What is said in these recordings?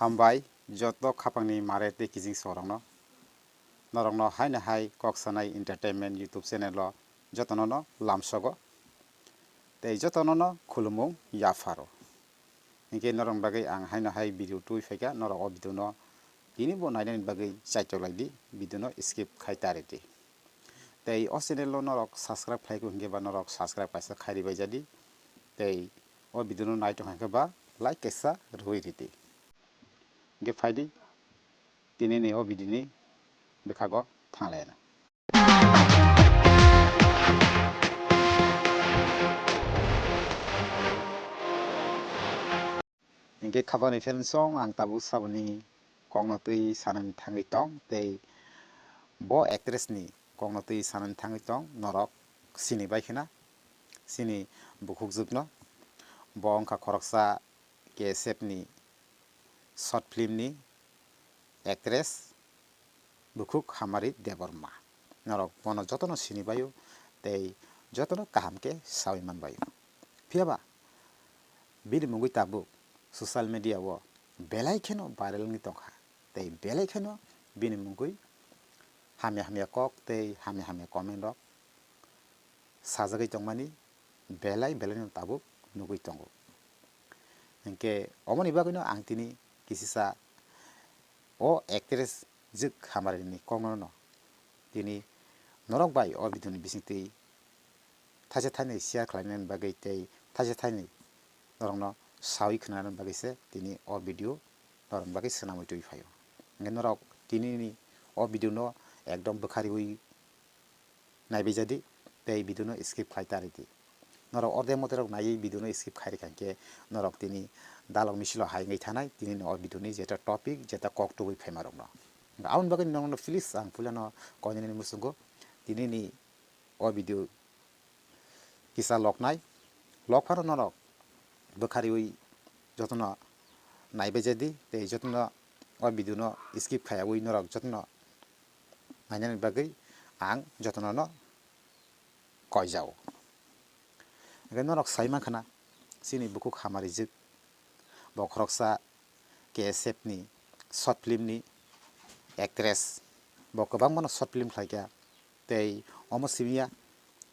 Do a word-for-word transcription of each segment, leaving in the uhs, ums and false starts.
Hambai joto khapangni mare tei kijing sorokno. Norokno haino hai Kok Sanai Entertainment YouTube channel o jotono no lamsogo. Tei jotono no khulumung yapharo. Hinkhe norokni bagwi ang haino hai video twi phaikha, norok o video no tini bo nainani bagwi chaitok lai di, video no skip khai ta ridi. Tei o channel o norok subscribe khlai kho hinkhe ba norok subscribe kaisa khai ribai jadi. Tei o video no nai tong kha hinkhe ba like kaisa rwi ridi. Hinkhe phaidi, tinini o video ni bwkhago thanglaina. Hinkhe khapangni fans song ang tabuk saboni kokno twi sanani thangwi tong tei bo actress ni kokno twi sanani thangwi tong norok sini bai khna sini bukhukjwkno. Bo wngkha khoroksa K S F ni short film ni actress bukhuk Hamari Debbarma. Norok bono jotono sini baio tei jotono kaham khe saui man baio. Phiya ba bini mungwi tabuk social media o belai kheno viral wngwi tongkha tei belai kheno bini mungwi hamya hamya kok tei hamya hamya comment rok sajagwi tongmani belai belai no tabuk nugwi tongo. Hinkhe omoni bagwino ang tini kisisa o actress jwk Hamari ni kokno no tini norok bai o video ni bisingtwi thaisa thainwi share khlainani bagwi tei thaisa thainwi norokno saui khwnanani bagwi se tini o video norokni bagwi swnamwi twi phaio. Hinkhe norok tinini o video no ekdom bwkhariwi naibaijadi tei video no skip khlai ta ridi. Norok ordek moterok naiwi video no skip khai rikha hinkhe norok tini dalok misilo hai wngwi thanai tinini o video ni jeta topic jeta kok tubui phaima rokno. Aboni bagwi norokno please ang puilano koinani muchungo tinini o video kisa loknai. Lok phano norok bwkhariwi jotono naibaijadi tei jotono o video no skip khaiyawi norok jotono nainani bagwi ang jotono no koijao. Hinkhe norok sai mankha na chini bukhuk Hamari jwk bo khoroksa K S F ni short film ni actress, bo kwbangma no short film khlaikha tei omo simiya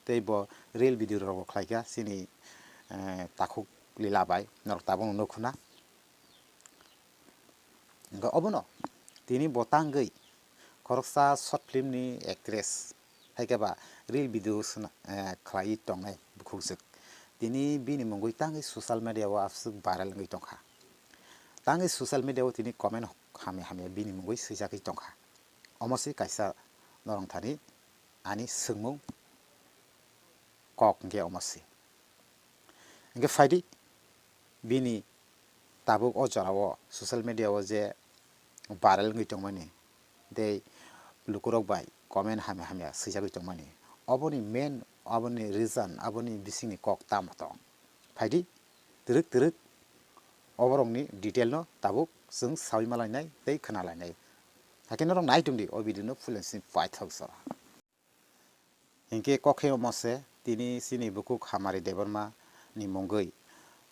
tei bo reel video rok bo khlaikha chini, eh, takhuk lila bai norok tabukno nukhuna. Hinkhe obono tini bo tangwi khoroksa short film ni actress, haikhe ba reel video sna-, eh, khlaiwi tongnai bukhukjwk. Tini bini mungwi tangwi social media o aswk viral wngwi tongkha. Tangwi social media o tini comment hamya hamya bini mungwi swijagwi tongkha. Omo se kaisa norok thani ani swngmung kok hinkhe omo se. Hinkhe phaidi bini tabuk o jora o social media o je viral wngwi tongmani tei lukurok bai comment hamya hamya swijagwi tongmani, oboni main, aboni reason, aboni bisingni kok tamo tong? Phaidi twrwk twrwk oborokni detail no tabuk chwng saui malainai tei khwnalainai. Hakhe norok nai tongdi o video no full and sini paithak jora. Hinkhe kok khe omo se, tini chini bukhuk Hamari Debbarma ni mungwi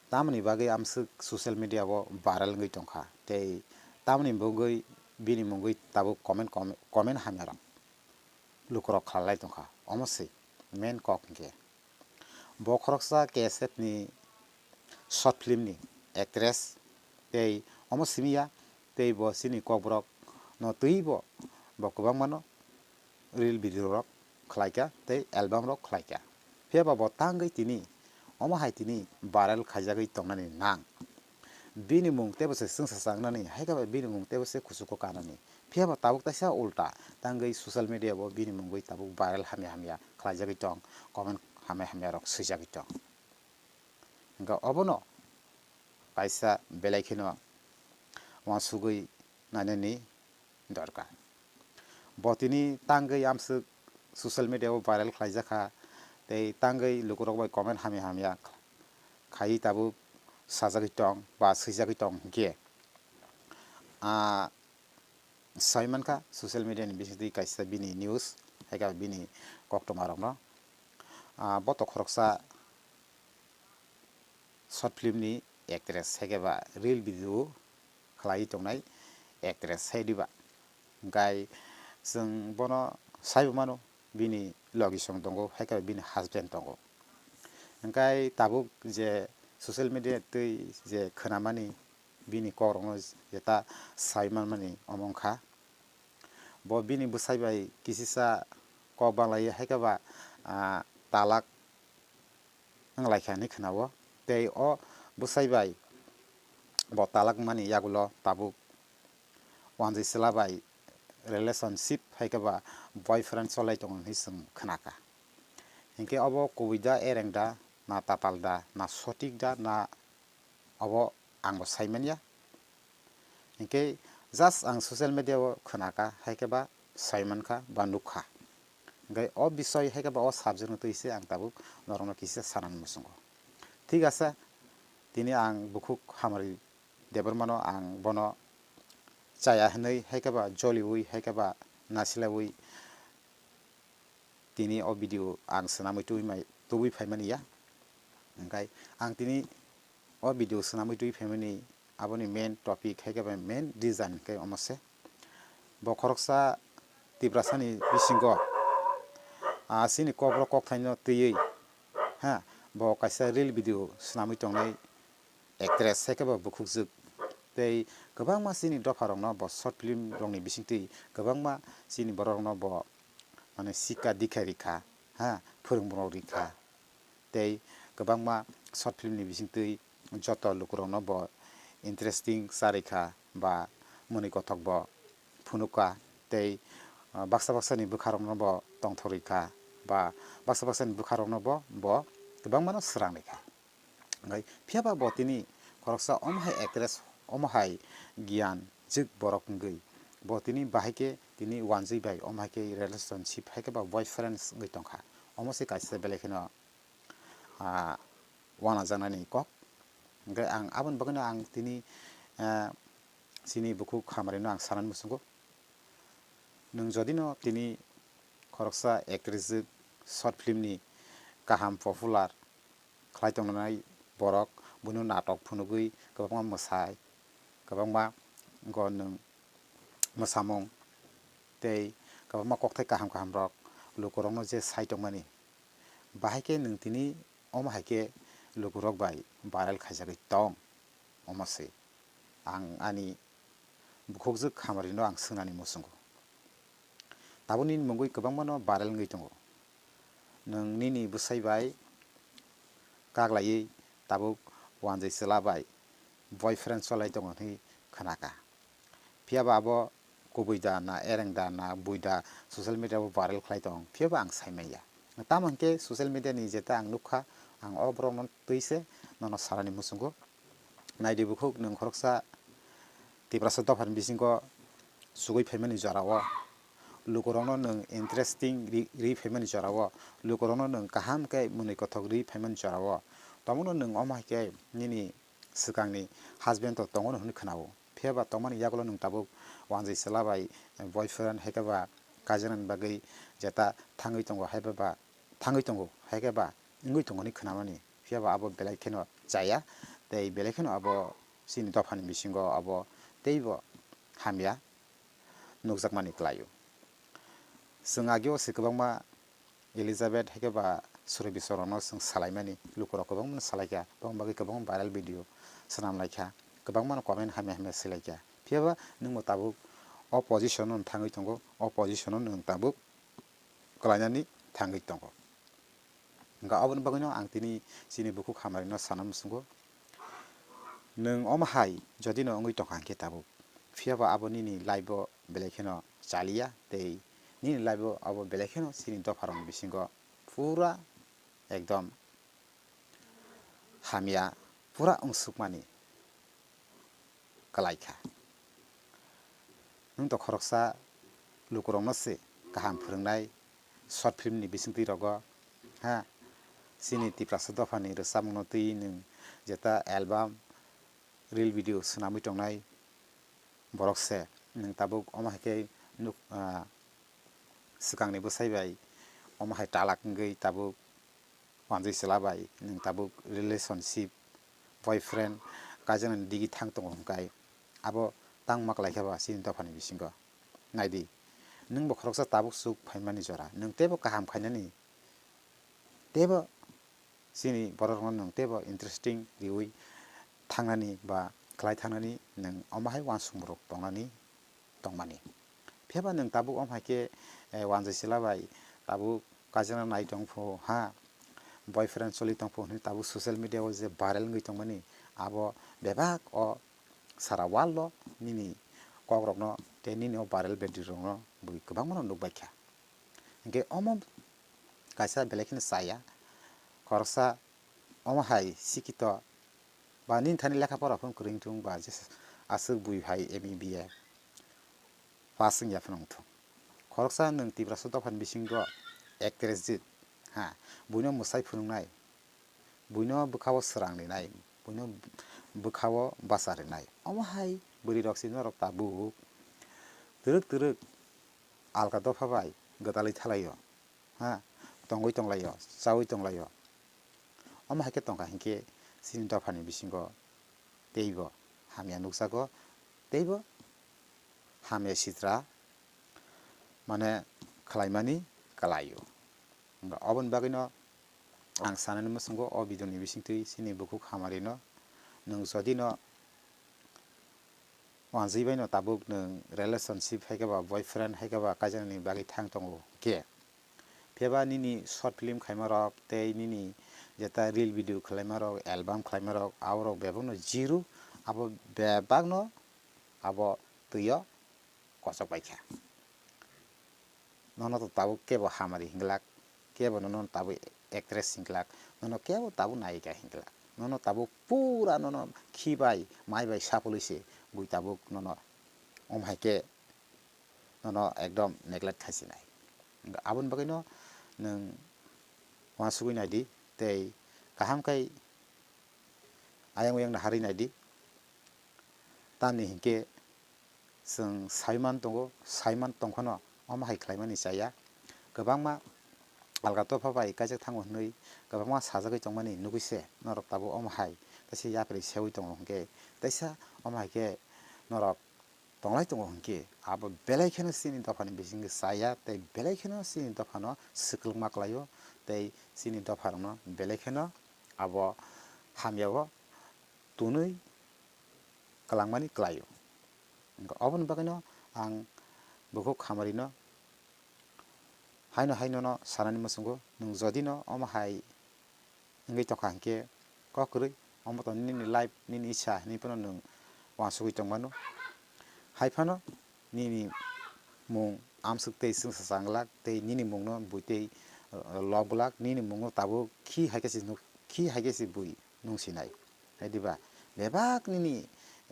tamoni bagwi amswk social media o viral wngwi tongkha tei tamoni mungwi bini mungwi tabuk comment, comment, comment hamya rok lukurok khlailai tongkha. Omo se main kok hinkhe. Bo khoroksa K S F ni short film ni actress tei omo simiya tei bo chini kokborok no twibo bo kwbangma no reel video rok khlaikha tei album rok khlaikha. Phiya ba bo tangwi tini omo hai tini viral khaijagwi tongnani nang. Bini mung teibo se chwngsacha wngnani, haikhe ba bini mung teibo se kuchugo kanani. Phiya ba tabuk taisa ulta tangwi social media o bini mungwi tabuk viral hamya hamya khlaijagwi tong, comment hamya hamya rok swijagwi tong. Hinkhe obono kaisa belai kheno uansugwi nainani dorkar. Bo tini tangwi amswk social media o viral khlaijakha tei tangwi lukurok bai comment hamya hamya khaiwi tabuk sajagwi tong ba swijagwi tong hinkhe, ah, sai mankha social media ni bisingtwi kaisa bini news, haikhe bini koktwma rokno, ah, bo to khoroksa short film ni actress, haikhe ba reel video khlaiwi tongnai actress hai diba. Hwnkhe chwng bono saibo mano, bini logisong tongo, hai khe bini husband tongo. Hwnkhe tabuk je social media twi je khwnamani, bini kokrokno jeta sai manmani omo wngkha. Bo bini bwsai bai kisisa kok banglaio, hai khe ba, ah, talak wnglaikha hinwi khwnao. Tei o bwsai bai bo talak wngmani yagulo tabuk wanjwi chwla bai relationship hai khe ba boyfriend cholai tongo hinwi chwng khnakha. Hinkhe obo kubui da, ereng da, na tatal da, na sotik da, na obo ang bo sai manya. Hinkhe just ang social media o khwnakha, hai khe ba sai mankha ba nukha. Hinkhe o bisoi hai khe ba o subject no twi se ang tabuk norokno kisa sanani muchungo. Thik ase, tini ang bukhuk Hamari Debbarmano ang bono chaya hinwi hai khe ba joliui hai khe ba nasilaiui tini o video ang swnamwi tubui mai-, tubui phaimani ya. Hwnkhe ang tini o video swnamwi tubui phaimani aboni main topic hai khe ba main reason khe omo se. Bo khoroksa Tiprasani bisingo, ah, chini kokrok kokthaino twiwi, ha, bo kaisa reel video swnamwi tongnai actress hai khe ba bukhukjwk. Tei kwbangma chini dopharokno bo short film rokni bisingtwi kwbangma chini bororokno bo mane sikha dikha rikha, ha, phwrwngmung rok rikha. Tei kwbangma short film ni bisingtwi joto lukurokno bo interesting charikha ba mwnwi kothok bo phunukha. Tei, ah, baksa baksani bwkharokno bo tongthok rikha ba baksa baksani bwkharokno bo, bo kwbangmano swrang rikha. Hwnkhe phiyaba bo tini khoroksa omo hai actress, omo hai giyan jwk borok wngwi bo tini bahai khe tini wanjwi bai omo hai khe relationship hai khe ba boyfriends wngwi tongkha. Omo se kaisa belai kheno, ah, wanajaknani kok. Hwnkhe ang aboni bagwino ang tini, ah, chini bukhuk Hamari no ang sanani muchungo. Nwng jodi no tini khoroksa actress jwk short film ni kaham popular khlai tongnai borok, buino natok phunugwi kwbangma mwsai, kwbangma go nwng mwsamung tei kwbangma kokthai kaham kaham rok lukurokno je sai tongmani, bahai khe nwng tini omo hai khe lukurok bai viral khaijagwi tong, omo se ang ani bukhukjwk Hamari no ang swngnani muchungo. Tabuk nini mungwi kwbangmano viral wngwi tongo. Nwng nini bwsai bai kaglaiwi tabuk wanjwi chwla bai boyfriend cholai tongo hwnwi khnakha. Phiyaba abo kubui da na, ereng da na, bui da, social media o viral khlai tong, phiyaba ang sai manya. Tamo hwnkhe social media ni jeta ang nukha, ang o borokno twi se nono sanani muchungo. Naidi bukhuk, nwng khoroksa Tiprasa dophani bisingo chugui phaimani jorao, lukurokno nwng interesting ri-, ri phaimani jorao, lukurokno nwng kaham khe mwnwi kothok ri phaimani jorao, tongmano nwng omo hai khe nini swkangni husband to tongo hwnwi khnao. Phiyaba tongmani yagulo nwng tabuk wanjwi chwla bai boyfriend hai khe ba kaijaknani bagwi jeta thangwi tongo, hai ba thangwi tongo, hai khe ba wngwi tongo hwnwi khnamani. Phiyaba abo belai kheno chaya, tei belai kheno abo chini dophani bisingo abo teibo hamya nukjakmani kwlaio. Chwng ageo se kwbangma Elizabeth hai khe ba Surabhi Chorano chwng salaimani, lukurok kwbangmano salaikha, aboni bagwi kwbangma viral video swnamlaikha, kwbangmano comment hamya hamya swlaikha. Phiyaba nwngbo tabuk o position-o thangwi tongo, o position-o nwng tabuk kwlainani thangwi tongo. Hwnkhe aboni bagwino ang tini chini bukhuk Hamarino sana muchungo, nwng omo hai jodi no wngwi tongkha hwnkhe tabuk, phiyaba abo nini life-o belai kheno chaliya tei nini life-o abo belai kheno chini dopharokni bisingo pura ekdom hamya, pura wngsukmani kwlaikha. Nwng to khoroksa lukurokno se kaham phwrwngnai short film ni bisingtwi rogo, ha, chini Tiprasa dophani rwchapmungno twi nwng jeta album, reel video swnamwi tongnai borok se, nwng tabuk omo hai khe nuk, ah, swkangni bwsai bai omo hai talak wngwi tabuk wanjwi chwla bai nwng tabuk relationship, boyfriend, kaijaknani digi thang tongo hwnkhe, Abo tangma khlai khe ba chini dophani bisingo. Naidi, nwng bo khoroksa tabuk chuk phaimani jora, nwng teibo kaham khainani, teibo chini borok rokno nwng teibo interesting riui thangnani ba khlai thangnani nwng omo hai uansukmung rok tongnani tongmani. Phiya ba nwng tabuk omo hai khe, eh, wanjwi chwla bai tabuk kaijakna nai tong phu ha, boyfriend choli tong phu hwnwi tabuk social media o je viral wngwi tongmani, abo bebak o sara world o nini kok rokno tei nini o viral video rokno bui kwbangma no nukbai kha. Hinkhe omo kaisa belai kheno chaya, khoroksa omo hai sikito ba nini thani lekha pora phano kwrwng thung ba je aswk bui hai M A B A pass wngya phano wngthung. Khoroksa nwng Tiprasa dophani bisingo actress jit, ha, buino mwsai phunuknai, buino bwkhao swrang rinai, buino bwkhao bacha rinai. Omo hai bwrwi rok si norok tabuk twrwk twrwk alka dopha bai gwdalwi thalaio, ha, tongwi tonglaio, chaui tonglaio. Omo hai khe tongkha hinkhe chini dophani bisingo teibo hamya nukjago, teibo hamya sitra mane khlaimani kwlaio. Wngkha oboni bagwino ang sanani muchungo o video ni bisingtwi chini bukhuk hamarino nwng jodi no wanjwi baino tabuk nwng relationship hai khe ba boyfriend hai khe ba kaijaknani bagwi thang tongo khe, phiya ba nini short film khaima rok tei nini jeta reel video khwlaima rok, album khwlaima rok, abo rok bebak no zero, abo bebak no abo twi o kochok bai kha. Nono to tabuk kebo hamari hinglak, kebo nono tabuk actress hinglak, nono kebo tabuk nayika hinglak, nono tabuk pura nono khi bai mai bai sapolwi se bui tabuk nono om hai khe nono ekdom neglect khai sinai. Aboni bagwi no nwng uansugwi naidi tei kaham khai ayang uyang naharwi naidi. Tamni hinkhe chwng saiman tongo, saiman tongphano omo hai khlaimani chaya. Kwbangma alga dopha bai kaijak thango hwnwi kwbangma sajagwi tongmani nugwi se norok tabuk omo hai teisa yapri seui tongo hinkhe teisa omo hai khe norok tonglai tongo hinkhe abo belai kheno chini dophani bisingtwi chaya tei belai kheno chini dophano swkwlwkma kwlaio tei chini dopharokno belai kheno abo hamyao tunwi kwlangmani kwlaio. Wngkha oboni bagwino ang bukhuk hamarino haino hai nono sanani muchungo, nwng jodi no omo hai wngwi tongkha hinkhe kok kwrwi, omo to nini life, nini isa hinwi phano nwng uansugwi tongmano. Hai phano nini mung amswk tei chwngsacha wnglak tei nini mungno bui tei, uh, lobwlak, nini mungno tabuk khi hai khe se nuk, khi hai khe se bui nung sinai. Hai diba? Bebak nini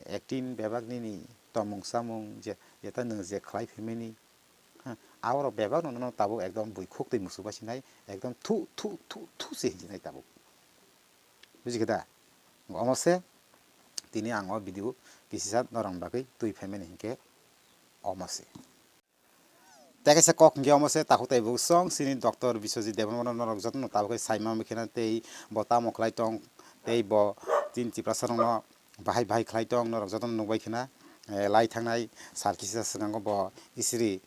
acting, bebak nini tomung chamung je, jeta nwng je khlai phaimani, ha, aborok bebak no nono tabuk ekdom bui khuk twi musu bai sinai, ekdom thu, thu, thu, thu se hinsinai tabuk. Buji khe da? Omo se tini ang o video kisisa norokni bagwi twi phaimani hinkhe omo se. Tei kaisa kok hinkhe omo se takhuk tei bukhuk song chini Doctor Biswajit Debbarma no norok jotono tabuk khe saima wngwi kheno tei bo tamo khlai tong tei bo chini Tiprasa rokno bahai bahai khlai tong norok jotono nukbai kheno, eh, lai thangnai sal kisa swkango bo isiri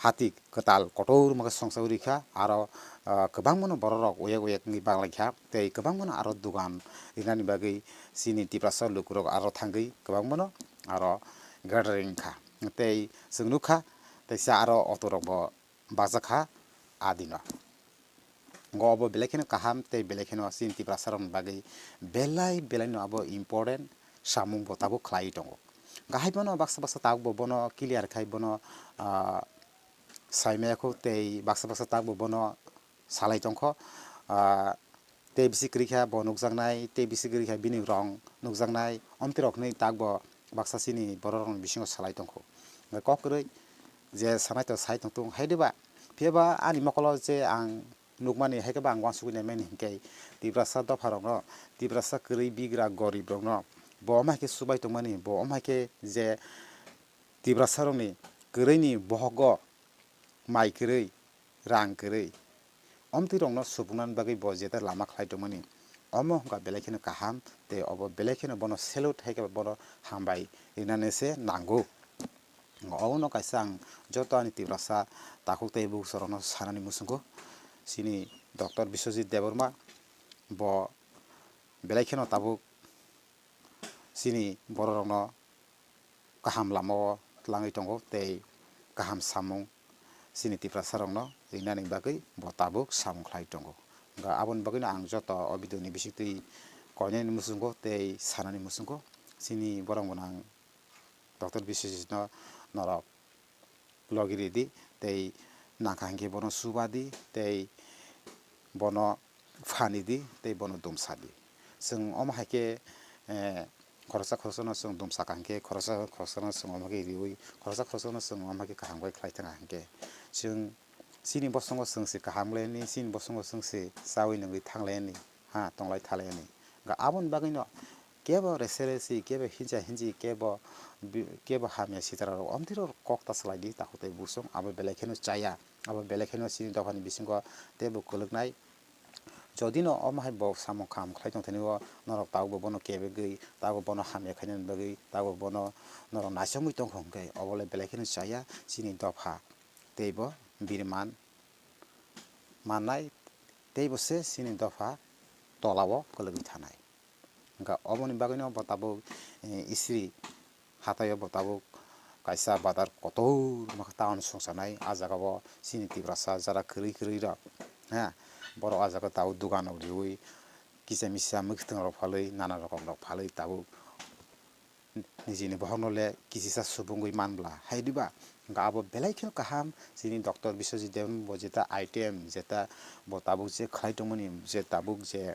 hati kwtal kotor wngma khe songchaui rikha, aro, ah, kwbangmano bororok uyek uyek wngwi banglaikha, tei kwbangmano aro dogan rinani bagwi chini Tiprasa lukurok aro thangwi kwbangmano aro gathering wngkha. Tei chwng nukha, teisa aro auto rokbo bajakha adino. Wngkha obo belai kheno kaham tei belai kheno chini Tiprasa rokni bagwi belai belai no abo important samung bo tabuk khlaiwi tongo. Hwnkha hai bono baksa baksa tabuk bo bono clear khai bono, ah, saimaya kho tei baksa baksa tabuk bo bono salai tongkho. Ah, tei bisi kwrwi kha bo nukjaknai, tei bisi kwrwi kha bini rong nukjaknai, omtwi rok hwnwi tak bo baksa chini borok rokni bisingo salai tongkho. Hwnkhe kok kwrwi je sanai to sai tongthung, hai diba? Phiya ba ani mokolo je ang nukmani, hai khe ba ang uansugwi naimani hinkhe Tiprasa dopha rokno, Tiprasa kwrwi bigra gorib rokno bo omo hai khe chubai tongmani, bo omo hai khe je Tiprasa rokni kwrwini bohogo mai kwrwi, rang kwrwi, omtwi rokno supuknani bagwi bo jeta lama khlai tongmani, Omo wngkha belai kheno kaham, tei obo belai kheno bono salute hai khe bono hambai rinani se nango. Obono kaisa ang joto ani Tiprasa takhuk tei bukhuk rokno sanani muchungo, chini Doctor Biswajit Debbarma bo belai kheno tabuk chini borok rokno kaham lamao twlangwi tongo tei kaham samung chini Tiprasa rokno rinani bagwi bo tabuk samung khlai tongo. Hwnkha aboni bagwino ang joto o video ni bisingtwi koinani muchungo tei sanani muchungo chini borok gwnang Doctor Biswajit no norok logi ridi tei nangkha hinkhe bono chubadi tei bono phanidi tei bono dumsadi. Chwng omo hai khe, eh, khoroksa khoroksano chwng dumsakha hinkhe khoroksa khoroksano chwng omo khe riui khoroksa khoroksano chwng omo khe kaham khe khlai thangkha hinkhe chwng chini bosongo chwng se kaham layani, chini bosongo chwng se chaui nungwi thang layani, ha, tonglai tha layani. Hwnkha aboni bagwino kebo reseresi, kebo hinsa hinsi, kebo bi-, kebo hamya sitra rok omtwi rok kok ta swlai di takhuk tei bukhuk, abo belai kheno chaya, abo belai kheno chini dophani bisingo teibo kwlwknai. Jodi no omo hai bo samung kaham khlai tong thani o norok tabuk bo bono kebegwi, tabuk bono hamya khainani bagwi, tabuk bono norok naichomwi tongkha hwnkhe obo le belai kheno chaya chini dopha teibo biriman mannai teibo se chini dopha tolao kwlwgwi thanai. Hwnkha oboni bagwino bo tabuk, eh, Isri hataio bo tabuk kaisa bazar kotor ma khe town songcharnai. Ah jagao chini Tiprasa jara kwrwi kwrwi rok, ha, borok ah jaga tabuk dugan rok riui kisa misa mwkhwtwng rok phalwi nana rokom rok phalwi tabuk nijini bokhokno le kisisa subungwi manbla hai diba? Hwnkha abo belai kheno kaham. Chini Doctor Biswajit Debbarma bo jeta item, jeta bo tabuk je khlai tongmani, je tabuk je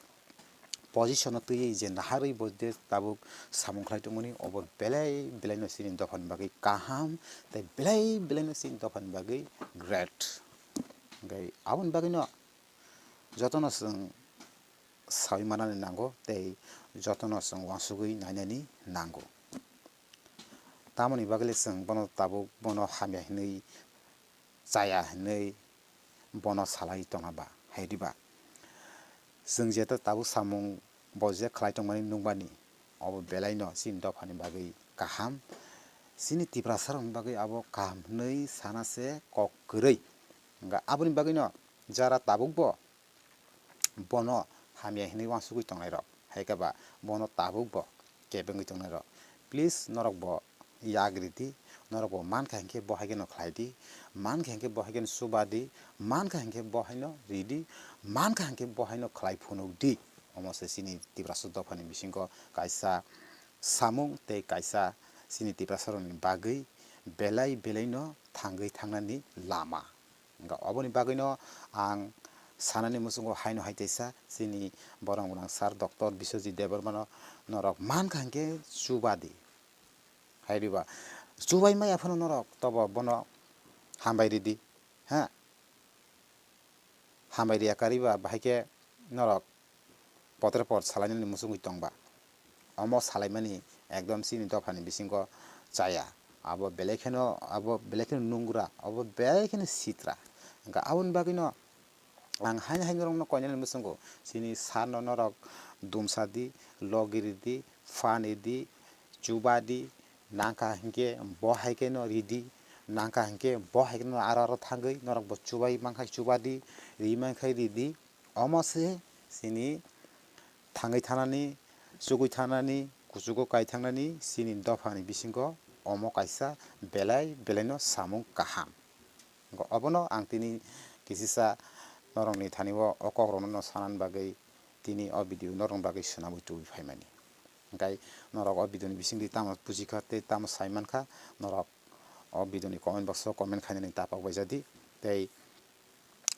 position o twiwi je naharwi bo je tabuk samung khlai tongmani, obo belai belaino chini dophani bagwi kaham tei belai belaino chini dophani bagwi great. Hwnkhe aboni bagwino jotono chwng saui manani nango tei jotono chwng uansugui nainani nango. Tamoni bagwi le chwng bono tabuk bono hamya hinwi chaya hinwi bono salai tongna ba hai diba? Chwng jeta tabuk samung bo je khlai tongmani nukmani, obo belaino chini dophani bagwi kaham, chini Tiprasa rokni bagwi abo kaham hinwi sana se kok kwrwi. Hwnkha aboni bagwino jara tabuk bo bono hamya hinwi uansugwi tongnairok, hai khe ba bono tabuk bo kebengwi tongnairok, please norok bo yak ridi, norok bo mankha hinkhe bo hai kheno khlai di, mankha hinkhe bo hai kheno chuba di, mankha hinkhe bo haino ridi, mankha hinkhe bo haino khlai phunuk di. Omo se chini Tiprasa dophani bisingo kaisa samung tei kaisa chini Tiprasa rokni bagwi belai belaino thangwi thangnani lama. Hwnkha oboni bagwino ang sanani muchungo haino hai teisa chini borok gwnang sir Doctor Biswajit Debbarmano norok mankha hinkhe chuba di. Hai diba? Chubai maya phano norok tobo bono hambai ridi. Ha? Hambai riya kariba bahai khe norok potre por salainani muchungwi tongba. Omo salaimani ekdom chini dophani bisingo chaya. Abo belai kheno, abo belai kheno nungra, abo belai kheno sitra. Hwnkha aboni bagwino ang haino hai norokno koinani muchungo chini sir no norok dumsa di, logi ridi, phani di, chuba di, nangkha hinkhe bo hai kheno ridi, nangkha hinkhe bo hai kheno aro aro thangwi norok bo chubai mankha chuba di, ri mankha ridi. Omo se chini thangwi thanani, chugwi thanani, kuchugo kai thangnani chini dophani bisingo omo kaisa belai belaino samung kaham. Obono ang tini kisisa norokni thani o, o kokrokno no sanani bagwi tini o video norokni bagwi swnamwi tubui phaimani. Hwnkhe norok o video ni bisingtwi tamo bujikha tei tamo saimankha, norok o video ni comment box o comment khainani tapak baijadi tei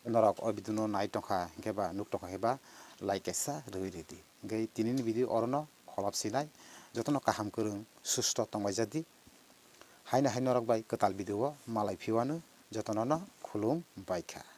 norok o video no nai tongkha hinkhe ba nuk tongkha hinkhe ba like kaisa rwui ridi. Hwnkhe tinini video orono kholop sinai, jotono kaham kwrwng susto tongbaijadi. Haino hai norok bai kwtal video o malai phiwano jotono no khulum baikha.